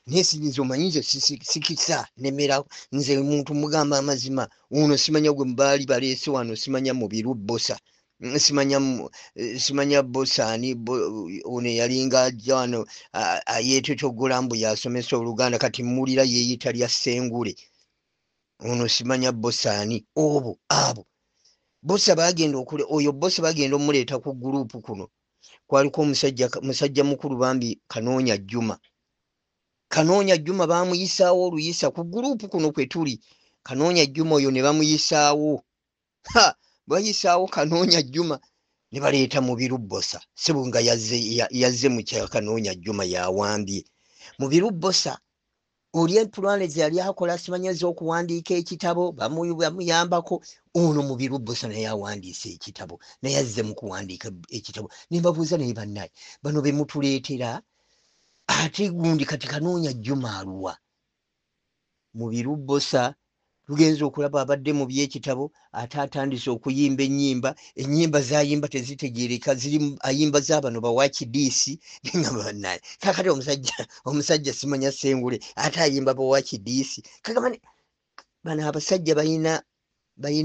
Naye sinyiza omanyi nze sikisa nemera nze muntu mugamba amazima. Ono simanya gwe baali baleese wano, simanya Mubiru Bbosa, simanya Bbosa ani ono eyalinga ajja wano ayeetotogola mbu yasomesa Oluganda, kati mmulira yeeyita lya Ssengule. Ono simanya Bbosa ani obo abo Bbosa bagenda okule oyo Bbosa bagenda omuleeta ku gurupu kuno. Kwaliko omusajja musajja mukulu bambi Kanoonya Juma. Kanoonya Juma baamuyisaawo oluyisa ku gurupu kuno kwe tuli. Kanoonya Juma oyo ne bamuyisaawo. Ha! Bayisaawo Kanoonya Juma ne baleeta Mubiru Bbosa. Ssebo nga yazze mu kya Kanoonya Juma yawambye. Mubiru Bbosa oli empulwane ze yali akola simanya ez'okuwandiika ekitabo bamuyambako. Ono Mubiru Bbosa naye awandiise ekitabo, naye azze mu kuwandiika ekitabo. Ne mbabuuza naye bannaye bano be mutuleetera ate gundi kati Kanoonya Juma aluwa? Mubiru Bbosa tugenze okulaba abadde mu by'ekitabo ate atandise okuyimba ennyimba. Ennyimba z'ayimba tezitegeereka, ziri ayimba z'abano bawakidiisi. Ngamba bannaye kaakati omusajja simanya Ssengule ate ayimba bawakidiisi. Kagamba bano abasajja balina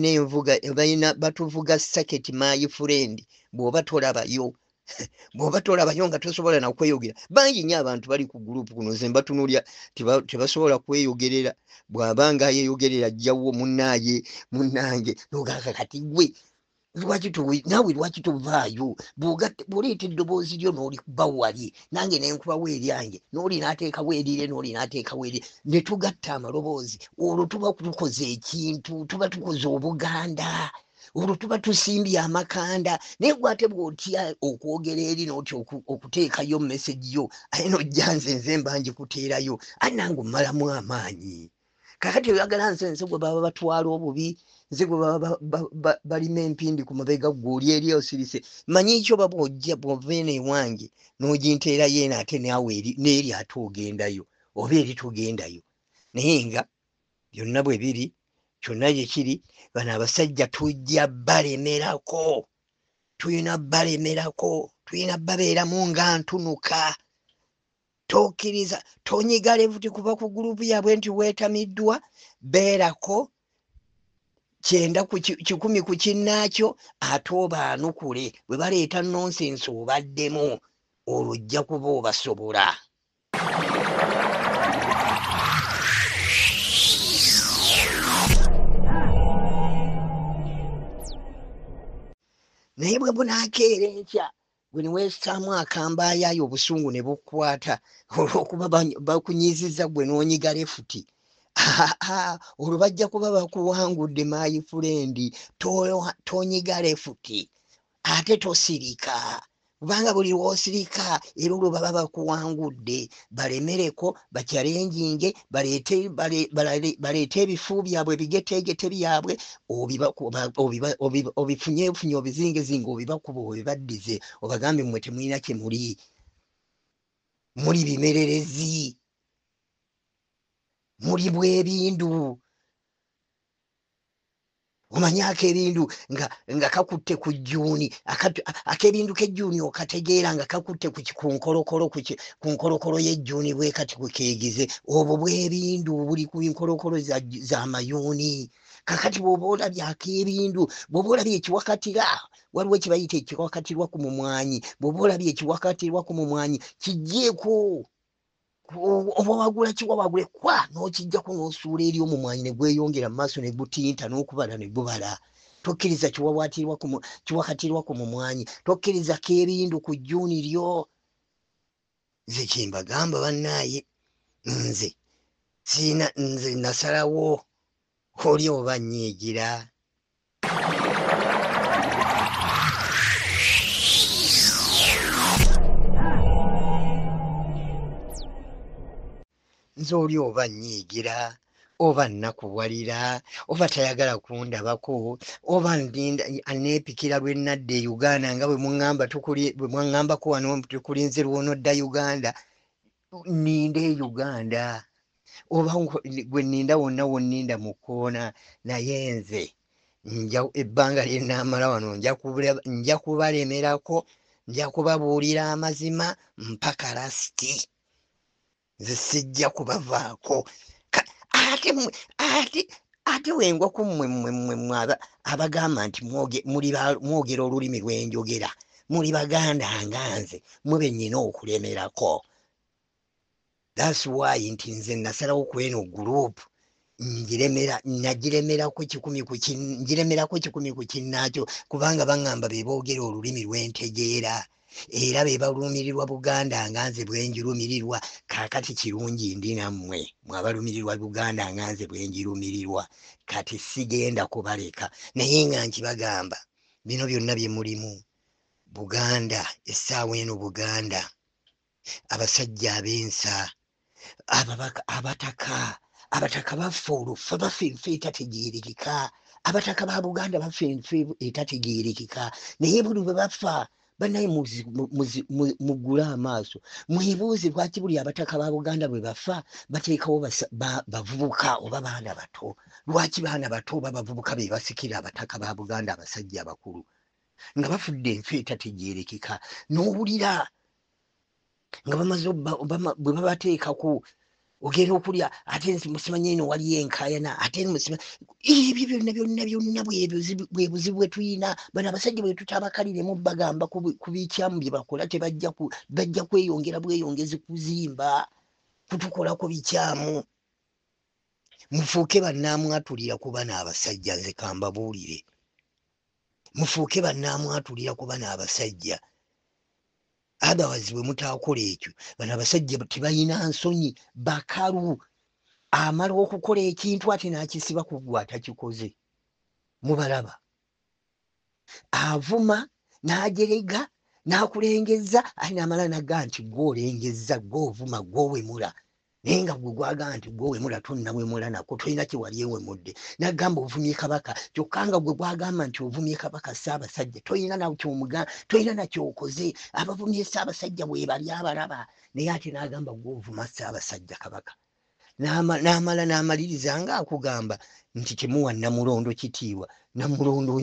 envuga, balina batuvuga saketi my friend. Bw'oba tolabayo, bw'oba tolabayo nga tosobola na kweyogera. Bangi nnyo abantu bali ku gurupu kuno nze mbatunuulira tebasobola kweyogerera. Bw'aba nga yeeyogerera ajjawo munnaaye munnange n'ogamba kati ggwe naawe lwaki tovaayo? Bw'oleeta eddoboozi lyo n'olikuba wali, nange ne nkubawo eryange, n'oli n'ateekawo erire, n'oli n'ateekawo erire, ne tugatta amaloboozi. Olwo tuba tukoze ekintu, tuba tukoze Obuganda. Olwo tuba tusimbye amakanda. Naye ggwe ate bw'otya okwogera eri n'otya okuteekayo message yo, aye n'ojja nze mba ngikuteerayo, aye nange ommalamu amaanyi. Kaakati oyagala nze gwe baba batwala obubi, nze gwe baba balima empindi ku mabega ggwe oli eri osirise. Manyi ki oba bw'ojja bw'ova eno ewange n'oginteerayo eno ate naawe n'eri ate ogendayo oba eri togendayo. Naye nga byonna bwe biri, kyonna gye kiri, bano abasajja tujja balemerako, tulina balemerako, tulina babeeramu nga ntunuka. Tokkiriza, tonyiga levuti kuva ku gurupu yaabwe nti weetamiddwa, beerako 90 ku kinnaakyo ate obaanukule. Bwe baleeta nonsense obaddemu, olwo ojja kuba obasobola. Naye bwe bunaakeera enkya gwe ne weessaamu akambaayaayo obusungu ne bukukwata olw'okuba bakunyiizizza gwe n'onyiga lefuti. Olwo bajja kuba bakuwangudde my friend. Tonyiga lefuti ate tosirika, kubanga buli lw'osirika era olwo baba bakuwangudde. Balemereko, bakyalenjinge, baleete ebifu byabwe, ebigeteegete byabwe, obifunyefunye, obizingezinge, obibakuba, obibaddize, obagambe mmwe temulina kye muli, muli bimererezi, muli bw'ebindu. Omanyi ak'ebindu nga kakutte ku jjuuni, ak'ebindu k'ejjuuni okategeera nga kakutte ku nkolokolo, ku nkolokolo y'ejjuuni bwe kati kwe keegize. Obwo bw'ebindu buli ku nkolokolo za mayuuni. Kakati bw'oba olabye ak'ebindu, bw'oba olabye ekiwakatira, waliwo kye bayita ekiwakatirwa ku mumwanyi. Bw'oba olabye ekiwakatirwa ku mumwanyi, kiggyeeko. Oba wagula kiwa wagule kwa n'okijjako n'osuula eri omumwanyi ne gweyongera mu maaso ne gutinta n'okubala ne gubala. Tokkiriza kiwakatirwa ku mumwanyi, tokkiriza k'ebindu ku jjuuni lyo. Nze kye mbagamba bannaaye, nze sirina, nze nasalawo oli oba nnyiigira. Nze oli oba nnyiigira, oba nnakuwalira, oba tayagala kundabako, oba ndinda aneepikira lwe nnadda e Uganda nga bwe muŋŋamba bwe mwaŋŋambako wano tukulinze lw'onodda Uganda, nninde e Uganda. Oba gwe nninda wonna wonninda mu kkoona, naye nze ebbanga lye nnaamala wano nja kubalemerako, nja kubabuulira amazima mpaka lasiti. Nze sijja kubavaako. Ate ate ate wengwa ku mmwe mmwe mmwe mmwe abagamba nti mwogera olulimi lwenjogera, muli Baganda nga nze, mwe bennyina okulemerako. That's why nti nze nasalawo kweno group njiremera, nagiremerako kikumi ku ngiremerako kikumi ku kinnaakyo, kubanga baŋŋamba be boogera olulimi lwentegeera era be balumirirwa Buganda nga nze bwe ngirumirirwa. Kaakati kirungi ndi nammwe mwe abalumirirwa Buganda nga nze bwe ngirumirirwa. Kati sigenda kubaleka, naye nga nkibagamba bino byonna bye mulimu. Buganda essaawa eno, Buganda abasajja ab'ensa, ababaka, abataka, abataka baffe olufa bafa enfa etategeerekeka. Abataka ba Buganda bafa enfa etategeerekeka, naye buli bwe bafa bannaye muggule amaaso mwebuuze lwaki buli abataka ba Buganda bwe bafa bateekawo bavubuka oba baana bato. Lwaki baana bato oba bavubuka be basikira abataka ba Buganda abasajja abakulu nga bafudde enfa etategeerekeka? N'owulira nga bamaze bwe babateekako ogenda okulya ate musimanyi eno waliyo enkaayana, ate musima ebyo byonna byonna byonna bwe buzibu bwe tulina. Bano abasajja bwe tutabakaliremu bagamba ku bikyamu bye bakola, tebajja bajja kweyongera bweyongezi kuzimba kutukolako bikyamu. Mufuuke bannaamwatulira ku bano abasajja, nze kambabuulire, mufuuke bannaamwatulira ku bano abasajja. Otherwise bwe mutaakola ekyo, bano abasajja tebalina nsonyi, bakalu. Amala okukola ekintu ate n'akisiba ku ggwe atakikoze. Mubalaba avuma n'ajerega n'akulengezza, ate n'amala n'agamba nti ggwe olengezza, ggwe ovuma, ggwe owemula, naye nga gwe gwagamba nti ggwe owemula tonnawemula nako, tolina kye wali ewemudde. N'agamba ovumye Kabaka, kyokka nga gwe gwagamba nti ovumye Kabaka Ssaabasajja tolina tolina nakyokoze. Abavumye Ssaabasajja bwe bali abalaba, naye ate n'agamba ggwe ovuma Ssaabasajja Kabaka. N'amala n'amaliriza ng'akugamba nti temuwa Namulondo kitiibwa. Namulondo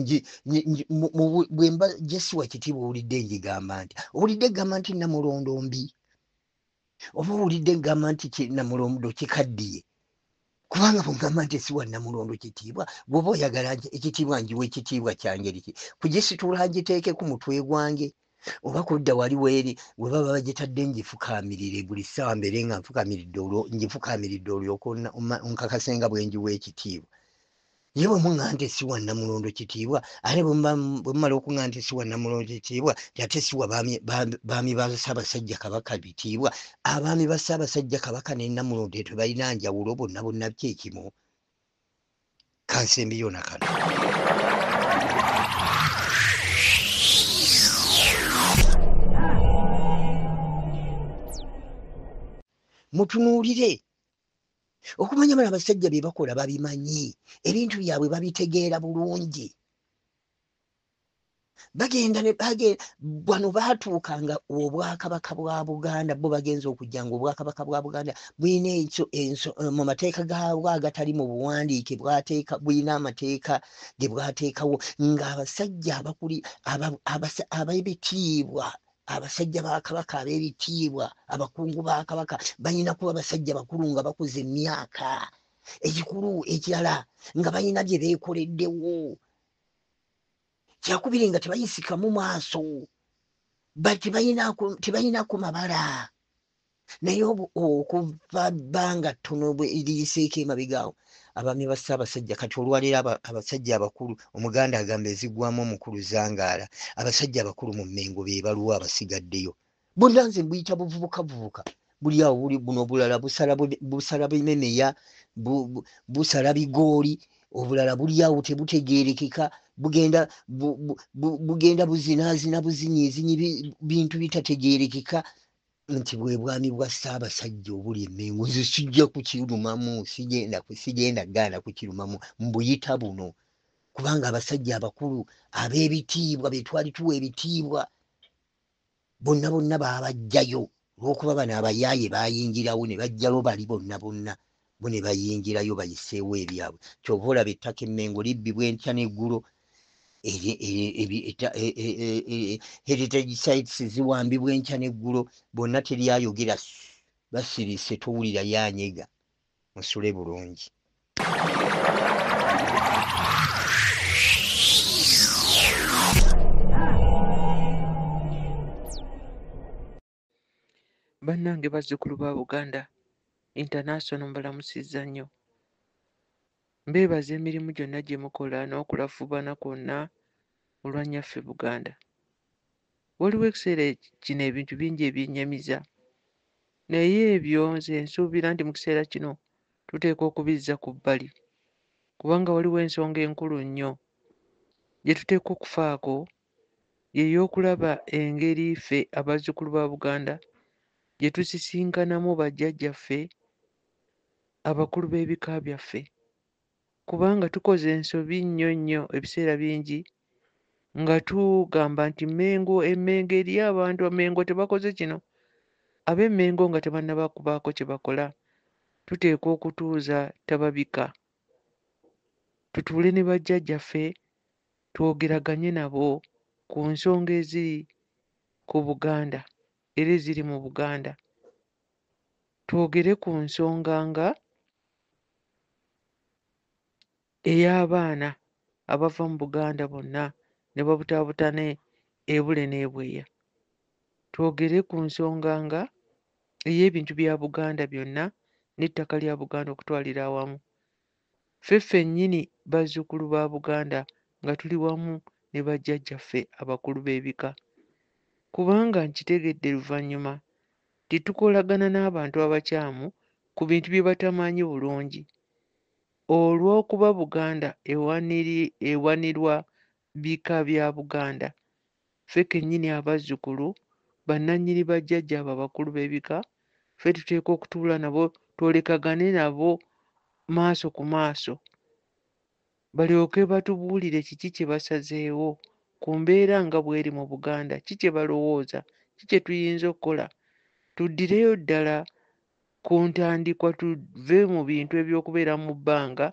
bwe mba gye siwa kitiibwa, owulidde ngigamba nti, owulidde gamba nti Namulondo mbi, oba owulidde ngamba nti Namulondo kikaddiye? Kubanga bwengamba nti siwa Namulondo kitiibwa, bw'oba oyagala ekitiibwa ngiwa ekitiibwa kya ngeri ki? Kugisitula ngiteeke ku mutwe gwange, oba kudda wali weeri we baba bagitadde ngifukaamirire buli ssaawa, mbeere nga nfukamiridde olwo ngifukaamiridde olyoke onkakase nga bwe ngiwa ekitiibwa? Ye bwe muŋŋamba nti siwa Namulondo kitiibwa, ate bwe mumala okuŋŋamba nti siwa Namulondo kitiibwa, nti ate siwa baami ba Ssaabasajja Kabaka bitiibwa. Abaami ba Ssaabasajja Kabaka ne Namulondo tebalina njawulo, bonna bonna kyekimu. Kansembiyo na kano. Mutunuulire okumanya bano abasajja bye bakola babimanyi, ebintu byabwe babitegeera bulungi. Bagenda ne wano baatuukanga obwakabaka bwa Buganda, bo bagenza okujja nga obwakabaka bwa Buganda bulina mu mateeka gaabwo agatali mu buwandiike bwateeka, bulina amateeka ge bwateekawo ng'abasajja abakuli ab'ebitiibwa, abasajja ba Kabaka ab'ebitiibwa, abakungu ba Kabaka balina kuba basajja bakulu nga bakuze emyaka, ekikulu ekirala nga balina bye beekoleddewo, kyakubiri nga tebayisikamu maaso, tebayinako mabala. Naye okuva bbanga ttono eriyiseeko emabegaawo, abaami ba Ssaabasajja kati olwaleero abasajja abakulu, Omuganda agamba eziggwamu omukulu zangaala. Abasajja abakulu mu Mmengo be baluwa abasigaddeyo? Bonna nze mbuyita buvubuka buvubuka buli awo buli buno, obulala busala bimemeya, busala bigooli, obulala buli awo tebutegeerekeka, bugenda bugenda buzinaazina buzinyiizinyi bintu bitategeerekeka nti bwe bwami bwa Ssaabasajja obuli Emmengo. Nze sijja kukirumamu, sigenda gaana kukirumamu, mbuyita buno, kubanga abasajja abakulu ab'ebitiibwa be twali tuwa ebitiibwa bonna bonna baabajjayo olw'okuba bano abayaaye baayingirawo ne bajjalo bali bonna bonna bo ne bayingirayo bayiseewo ebyabwe. Kyova olaba ettaka Emmengo libbibwa enkya n'eggulo, heritage sites ziwambibwa enkya n'eggulo, bonna teryayogera. Basirise towulira yanyega. Musule bulungi. Bannange bazzukulu ba Buganda International mbalamusizza nnyo. Mbeebaza emirimu gyonna gye mukola n'okulafuubana kwonna olwa Nnyaffe Buganda. Waliwo ekiseera kino ebintu bingi ebyennyamiza, naye ebyo nze nsuubira nti mu kiseera kino tuteekwa okubizza ku bbali kubanga waliwo ensonga enkulu nnyo gye tuteekwa okufaako, ye y'okulaba engeri ffe abazzukulu ba Buganda gye tusisinkanamu bajjajjaffe abakulu b'ebika byaffe, kubanga tukoze ensobi nnyo nnyo ebiseera bingi nga tugamba nti Mmengo, e Mmengo eriyo abantu, Abamengo tebakoze kino. Ab'e Mmengo nga tebannaba kubaako kye bakola, tuteekwa okutuuza ttababika, tutuule ne bajjajjaffe twogeraganye nabo ku nsonga eziri ku Buganda era eziri mu Buganda. Twogere ku nsonga nga ey'abaana abava mu Buganda bonna ne babutaabutana ebule n'ebweya. Twogere ku nsonga nga ey'ebintu bya Buganda byonna n'ettaka lya Buganda okutwalira awamu. Ffe ffennyini bazzukulu ba Buganda nga tuli wamu ne bajjajjaffe abakulu b'ebika. Kubanga nkitegedde luvannyuma nti tukolagana n'abantu abakyamu ku bintu bye batamanyi bulungi. Olw'okuba Buganda ewanirwa bika bya Buganda, ffe kennyini abazzukulu bannannyini bajjajja abo abakulu b'ebika, ffe tuteekwa okutuula nabo twolekagane nabo maaso ku maaso, balyoke batubuulire kiki kye basazeewo ku mbeera nga bw'eri mu Buganda, ki kye balowooza, ki kye tuyinza okukola. Tuddireyo ddala ku ntandikwa tuve mu bintu eby'okubeera mu bbanga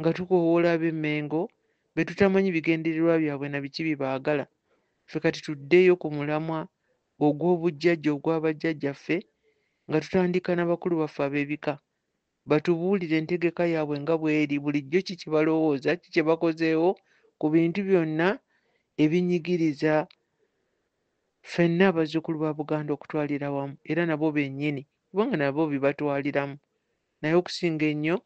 nga tukoowoola ab'e Mmengo be tutamanyi bigendererwa byabwe na biki bye baagala. Ffe kati tuddeyo ku mulamwa ogw'obujjajja ogwa bajjajjaffe nga tutandika na bakulu baffe ab'ebika, batubuulire entegeka yaabwe nga bw'eri, bulijjo ki kye balowooza, ki kye bakozeewo ku bintu byonna ebinyigiriza ffenna abazzukulu ba Buganda okutwalira awamu era nabo bennyini kubanga nabo bibatwaliramu, naye okusinga ennyo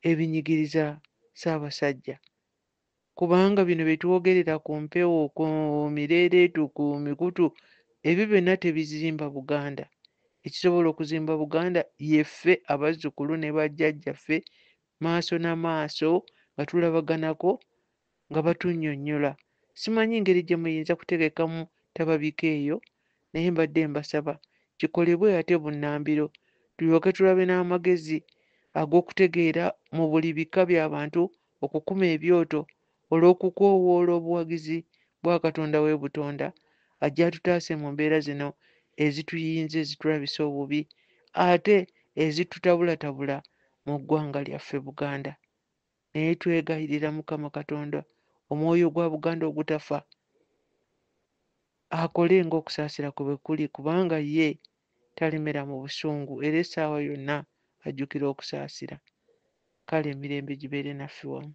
ebinyigiriza Ssaabasajja. Kubanga bino bye twogerera ku mpewo, ku mireereetu, ku mikutu, ebyo byonna tebizimba Buganda. Ekisobola okuzimba Buganda ye ffe abazzukulu ne bajjajjaffe maaso na maaso nga tulabaganako nga batunnyonnyola. Simanyi ngeri gye muyinza kutegekamu ttababika eyo, naye mbadde mbasaba kikolebwe ate bunnambiro tulyoke tulabe n'amagezi ag'okutegeera mu buli bika bya bantu okukuma ebyoto olw'okukoowoola obuwagizi bwa Katonda w'e Butonda ajje atutaase mu mbeera zino ezituyinze ezitulabisa obubi ate ezitutabulatabula mu ggwanga lyaffe Buganda. Naye twegayirira Mukama Katonda omwoyo gwa Buganda ogutafa akole ng'okusaasira kwe bwe kuli kubanga ye talemera mu busungu era essaawa yonna ajjukira okusaasira. Kale emirembe gibeere naffe wamu.